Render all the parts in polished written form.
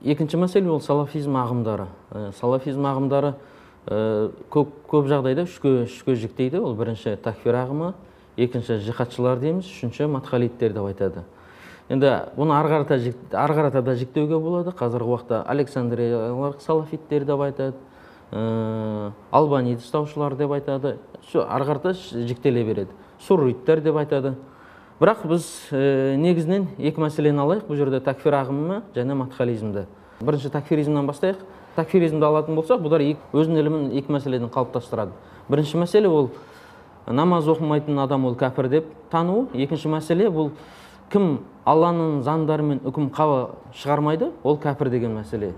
Екінші мәселе ол салафизм ағымдары. Салафизм ағымдары көп жағдайда үшке жіктейді. Ол бірінші такфир ағымы, екінші жихадшылар дейміз, үшінші матхалиттер деп айтады. Енді бұны ары қарата да жіктеуге болады. Қазіргі уақытта александриялық салафиттер деп айтады, албаниді ұстаушылар деп айтады. Ары қарата жіктеле береді. Сурриттер деп айтады. Бірақ біз негізінен екі мәселені алайық. Бұл жерде такфир ағымы және матхализмді. Бірінші такфиризмнен бастайық. Такфиризмді алатын болсақ, бұлар өзінің ілімін екі мәселеден қалыптастырады. Бірінші мәселе ол намаз оқымайтын адам ол кәпір деп тану. Екінші мәселе бұл кім Алланың заңдары мен үкім шығармайды, ол кәпір деген мәселе.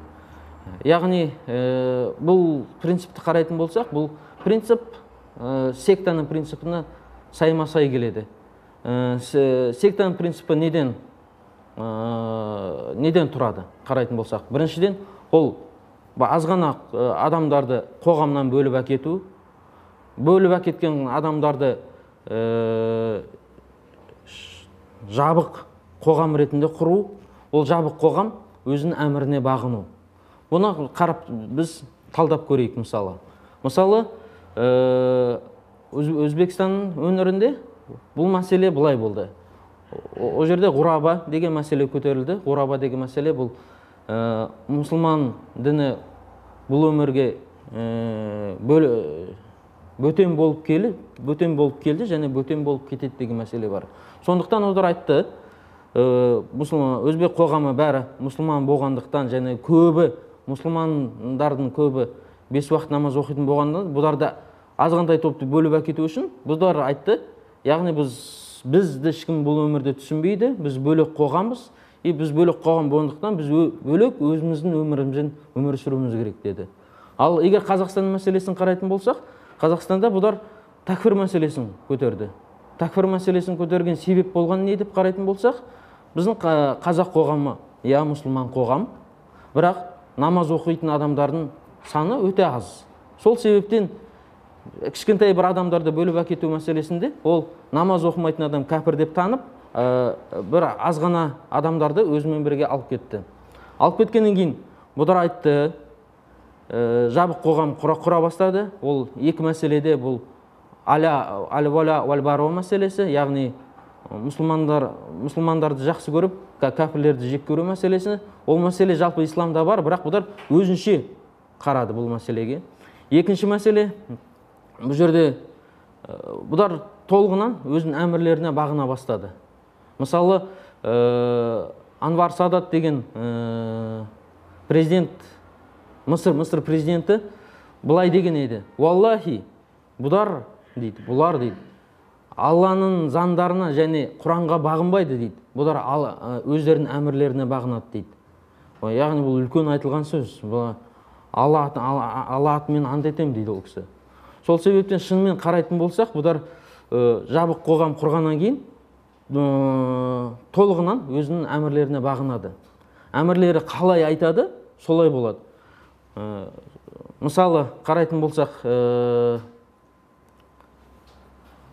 Яғни бұл принципті қарайтын болсақ, бұл принцип сектаның принципіне сайма-сай келеді. Сектаның принципі неден тұрады қарайтын болсақ? Біріншіден, ол аз ғана адамдарды қоғамнан бөліп әкету, бөліп әкеткен адамдарды жабық қоғам ретінде құру, ол жабық қоғам өзінің әміріне бағыну. Бұны қарап біз талдап көрейік мысалы. Мысалы, Өзбекстанның өңірінде бұл мәселе былай болды. О жерде ғураба деген мәселе көтерілді. Ғураба деген мәселе бұл мұсылман діні бұл өмірге бөтен болып келді, бөтен болып келді және бөтен болып кетеді деген мәселе бар. Сондықтан олар айтты, өзбек қоғамы бәрі мұсылман болғандықтан және көбі мұсылмандардың көбі бес уақыт намаз оқитын болғандықтан, бұларды азғантай топты бөліп әкету үшін бұлар айтты, яғни бізді ешкім бұл өмірде түсінбейді, біз бөлек қоғамбыз, и біз бөлек қоғам болғандықтан біз бөлек өзіміздің өмірімізбен өмір сүруіміз керек деді. Ал егер Қазақстан мәселесін қарайтын болсақ, Қазақстанда бұлар такфир мәселесін көтерді. Такфир мәселесін көтерген себеп болған не деп қарайтын болсақ, біздің қазақ қоғамы, я мұсылман қоғам, бірақ намаз оқитын адамдардың саны өте аз. Сол себептен кішкентай бір адамдарды бөліп әкету мәселесінде ол намаз оқымайтын адам кәпір деп танып, бір аз ғана адамдарды өзімен бірге алып кетті. Алып кеткеннен кейін бұлар айтты, жабық қоғам құра бастады. Ол екі мәселеде бұл аль-вала валь-баро мәселесі, яғни мұсылмандарды жақсы көріп, кәпірлерді жек көру мәселесі. Ол мәселе жалпы исламда бар, бірақ бұлар өзінше қарады бұл мәселеге. Екінші мәселе, бұл жерде бұлар толығынан өзінің әмірлеріне бағына бастады. Мысалы, Анвар Садат деген президент, Мысыр президенті былай деген еді. Уаллахи, бұлар дейді, бұлар дейді, Алланың заңдарына және Құранға бағынбайды дейді. Бұлар өздерінің әмірлеріне бағынады дейді. Яғни бұл үлкен айтылған сөз. Алла атымен ант етемін дейді ол кісі. Сол себептен шынымен қарайтын болсақ, бұлар жабық қоғам құрғаннан кейін толығынан өзінің әмірлеріне бағынады. Әмірлері қалай айтады, солай болады. Мысалы, қарайтын болсақ,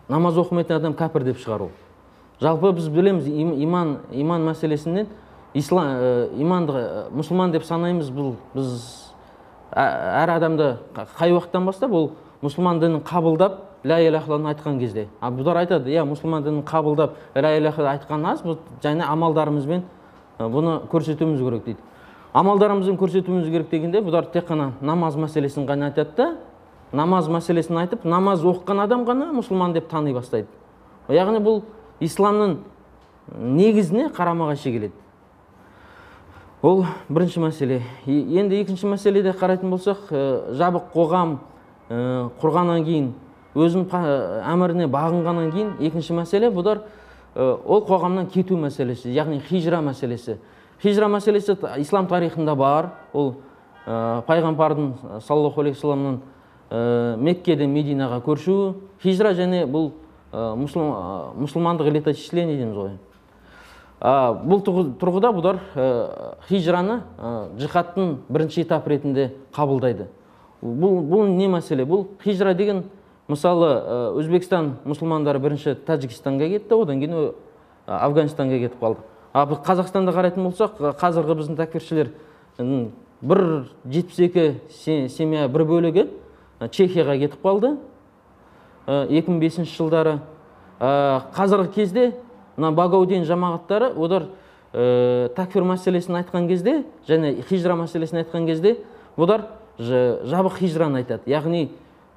намаз оқымайтын адам кәпір деп шығару. Жалпы біз білеміз, иман мәселесінен иманды мұсылман деп санаймыз. Бұл біз әр адамды қай уақыттан бастап ол мұсылман дінін қабылдап ля иляха иллаллахны айтқан кезде. А бұлар айтады, иә, мұсылман дінін қабылдап ля иляха иллаллах айтқан аз, бұл және амалдарымызбен бұны көрсетуіміз керек дейді. Амалдарымызбен көрсетуіміз керек дегенде бұлар тек қана намаз мәселесін ғана айтады да, намаз мәселесін айтып, намаз оқыған адам ғана мұсылман деп тани бастайды. Яғни бұл исламның негізіне қарама-қайшы келеді. Ол бірінші мәселе. Енді екінші мәселеде қарайтын болсақ, жабық қоғам құрғаннан кейін, өзінің әміріне бағынғаннан кейін, екінші мәселе бұлар ол қоғамнан кету мәселесі, яғни хижра мәселесі. Хижра мәселесі ислам тарихында бар. Ол пайғамбардың саллаллаху алейхи вассаламның Меккеден Мединаға көшуі. Хижра және бұл мұсылмандық леточисление дейміз ғой. Бұл тұрғыда бұлар хижраны жихадтың бірінші этап ретінде қабылдайды. Бұл не мәселе? Бұл хижра деген, мысалы, Өзбекстан мұсылмандары бірінші Тәжікстанға кетті, одан кейін Афганистанға кетіп қалды. Ал Қазақстанда қарайтын болсақ, қазіргі біздің тәкфиршілер Бір 72 семья бір бөлігі Чехияға кетіп қалды 2005 жылдары. Қазіргі кезде мына Багаудин жамағаттары олар такфир мәселесін айтқан кезде және хижра мәселесін айтқан кезде олар жабық хижраны айтады. Яғни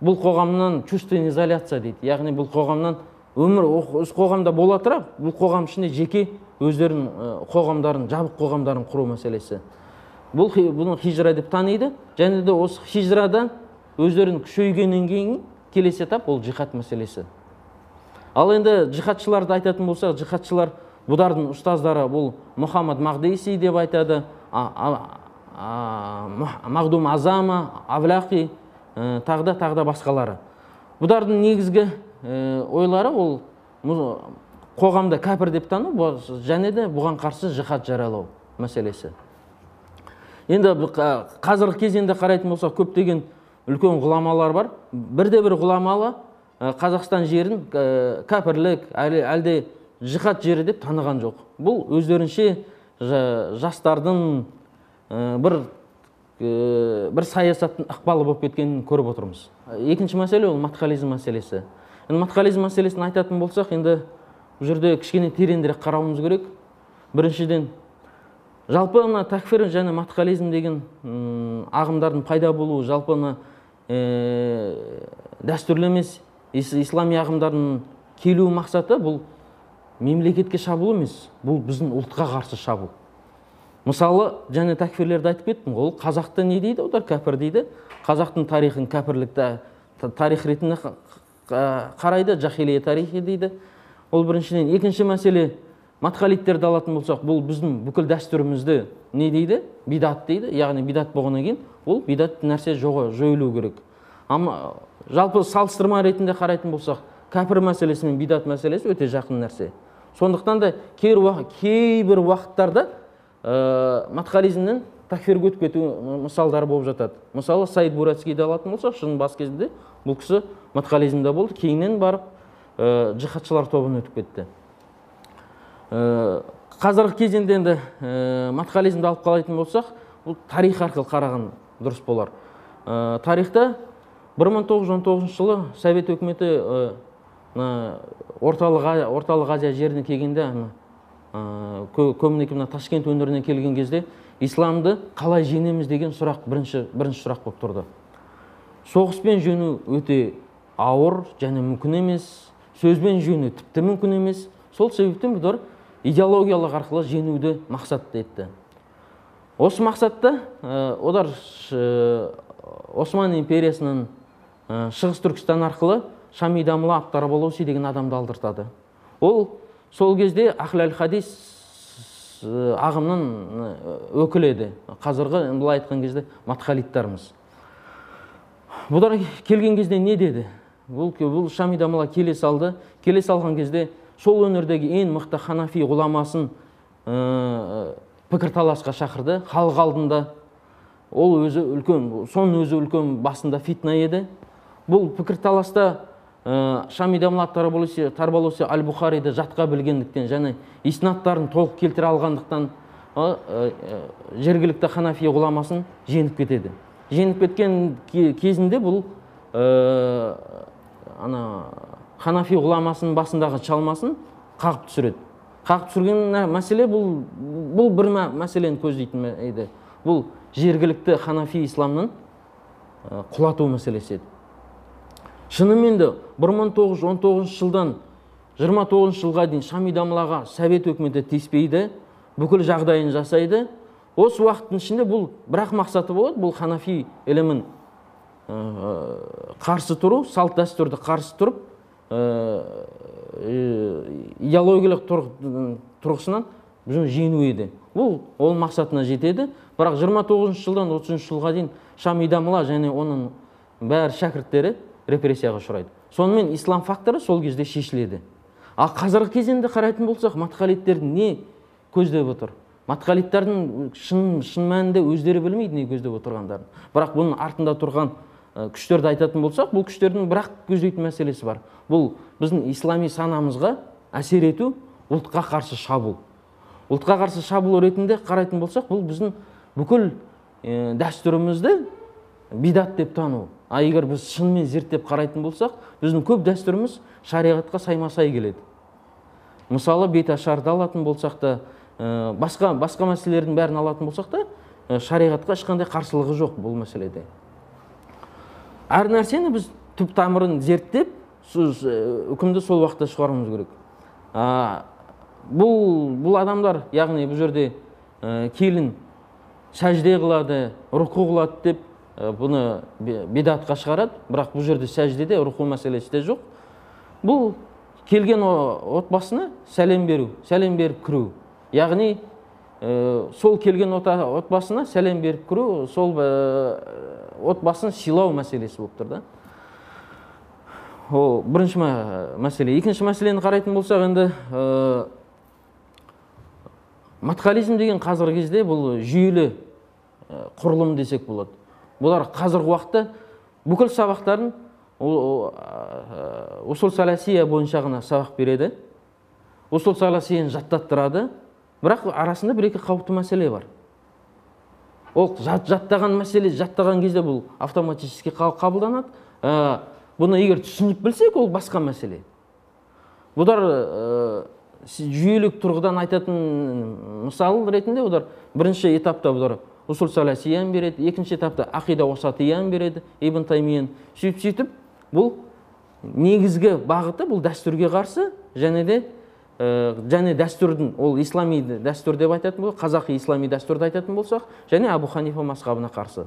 бұл қоғамнан чувственная изоляция дейді. Яғни бұл қоғамнан өмір өз қоғамда бола тұра, бұл қоғам ішінде жеке өздерінің қоғамдарын, жабық қоғамдарын құру мәселесі. Бұны хижра деп таниды. Және де осы хижрадан өздерін күшейгеннен кейін келесі этап ол жихад мәселесі. Ал енді жихадшыларды айтатын болсақ, жихадшылар бұдардың ұстаздары бұл Мұхаммад Мағдиси деп айтады, Мағдум Азама, Авлақи, тағы да басқалары. Бұдардың негізгі ойлары ол қоғамда кәпір деп тану және де бұған қарсы жихад жариялау мәселесі. Енді қазіргі кезеңде қарайтын болсақ, көптеген үлкен ғұламалар бар. Бірде-бір ғұламалы Қазақстан жерін кәпірлік, әлде жихад жері деп таныған жоқ. Бұл өздерінше жастардың бір саясаттың ықпалы болып кеткенін көріп отырмыз. Екінші мәселе ол матхализм мәселесі. Енді матхализм мәселесін айтатын болсақ, енді бұл жерде кішкене тереңдірек қарауымыз керек. Біріншіден, жалпы мына такфир және матхализм деген ағымдардың пайда болуы, жалпы мына дәстүрлі емес ислами ағымдардың келу мақсаты бұл мемлекетке шабуыл емес, бұл біздің ұлтқа қарсы шабуыл. Мысалы, және такфирлерді айтып кеттім, ол қазақты не дейді, олар кәпір дейді. Қазақтың тарихын кәпірлікті тарих ретінде қарайды, жахилия тарихи дейді. Ол біріншіден. Екінші мәселе, матхалиттерді алатын болсақ, бұл біздің бүкіл дәстүрімізді не дейді? Бидат дейді. Яғни бидат болғаннан кейін ол бидат нәрсе жойылу керек. Ама жалпы салыстырма ретінде қарайтын болсақ, кәпір мәселесі мен бидат мәселесі өте жақын нәрсе. Сондықтан да кейбір уақыттарда матхализмнен такфирге өтіп кету мысалдары болып жатады. Мысалы, Саид Бурацкийді алатын болсақ, шын бас кезінде бұл кісі матхализмде болды, кейіннен барып жихадшылар тобына өтіп кетті. Қазіргі кезеңде енді матхализмді алып қалайтын болсақ, бұл тарих арқылы қараған дұрыс болар. Тарихта 1919 жылы Совет өкіметі Орталық Азия жеріне келгенде, көбінесе мына Ташкент өңіріне келген кезде исламды қалай жеңеміз деген сұрақ бірінші сұрақ болып тұрды. Соғыспен жеңу өте ауыр және мүмкін емес, сөзбен жеңу тіпті мүмкін емес. Сол себептен бұлар идеологиялық арқылы жеңуді мақсат етті. Осы мақсатта олар Осман империясының Шығыс Түркістан арқылы Шами Дамла Ат-Тарабалуси деген адамды алдыртады. Ол сол кезде Ахл хадис ағымның өкілі еді. Қазіргі былай айтқан кезде матхалиттарымыз. Бұлар келген кезде не деді? Бұл Шами Дамла келе салды. Келе салған кезде сол өңірдегі ең мықты ханафи ғұламасын пікірталасқа шақырды. Халық алдында. Ол өзі үлкен, соның өзі үлкен басында фитна еді. Бұл пікірталаста Шами Дамла Ат-Тарабалуси Аль-Бухариді жатқа білгендіктен және иснаттарын толық келтіре алғандықтан жергілікті ханафи ғұламасын жеңіп кетеді. Жеңіп кеткен кезінде бұл ханафи ғұламасының басындағы чалмасын қағып түсіреді. Қағып түсірген мәселе бұл бір мәселені көздейтін еді. Бұл жергілікті ханафи исламның құлату мәселесі еді. Шынымен де 1919 жылдан 29 жылға дейін Шами Дамлаға Совет өкіметі тиіспейді, бүкіл жағдайын жасайды. Осы уақыттың ішінде бұл бірақ мақсаты болады, бұл ханафи ілімін қарсы тұру, салт дәстүрді қарсы тұрып, идеологиялық тұрғысынан жеңу еді. Бұл ол мақсатына жетеді. Бірақ 29 жылдан 30 жылға дейін Шами Дамла және оның бәрі шәкірттері репрессияға ұшырайды. Сонымен ислам факторы сол кезде шешіледі. Ал қазіргі кезеңде қарайтын болсақ, матхалиттердің не көздеп отыр? Матхалиттердің шын мәнінде өздері білмейді не көздеп отырғандарын. Бірақ бұның артында тұрған күштерді айтатын болсақ, бұл күштердің бірақ көздейтін мәселесі бар. Бұл біздің ислами санамызға әсер ету, ұлтқа қарсы шабуыл. Ұлтқа қарсы шабуыл ретінде қарайтын болсақ, бұл біздің бүкіл дәстүрімізді бидат деп тану. А егер біз шынымен зерттеп қарайтын болсақ, біздің көп дәстүріміз шариғатқа сайма-сай келеді. Мысалы, беташарды алатын болсақ та, басқа мәселелердің бәрін алатын болсақ та, шариғатқа ешқандай қарсылығы жоқ бұл мәселеде. Әр нәрсені біз түп тамырын зерттеп, үкімді сол уақытта шығаруымыз керек. Бұл адамдар, яғни бұл жерде келін сәжде қылады, рұқу қылады деп бұны бидатқа шығарады, бірақ бұл жерде сәждеде рұқу мәселесі де жоқ. Бұл келген отбасына сәлем беру, сәлем беріп кіру. Яғни сол келген отбасына сәлем беріп кіру, сол отбасын сыйлау мәселесі болып тұр да. Ол бірінші мәселе. Екінші мәселені қарайтын болсақ, енді матқализм деген қазіргі кезде бұл жүйелі құрылым десек болады. Бұлар қазіргі уақытта бүкіл сабақтарын усул саласия бойынша ғана сабақ береді. Усул саласияны жаттаттырады. Бірақ арасында бір-екі қауіпті мәселе бар. Ол жаттаған мәселе, жаттаған кезде бұл автоматически қабылданады. Бұны егер түсініп білсек, ол басқа мәселе. Бұлар жүйелік тұрғыдан айтатын мысал ретінде бұлар бірінші этапта бұлар усул саласияны береді, екінші этапта ақида уасатияны береді, Ибн Таймияны. Сөйтіп бұл негізгі бағыты бұл дәстүрге қарсы, және де және дәстүрдің, ол ислами дәстүр деп айтатын болсақ, қазақи ислами дәстүрді айтатын болсақ, және Абу Ханифа мазхабына қарсы.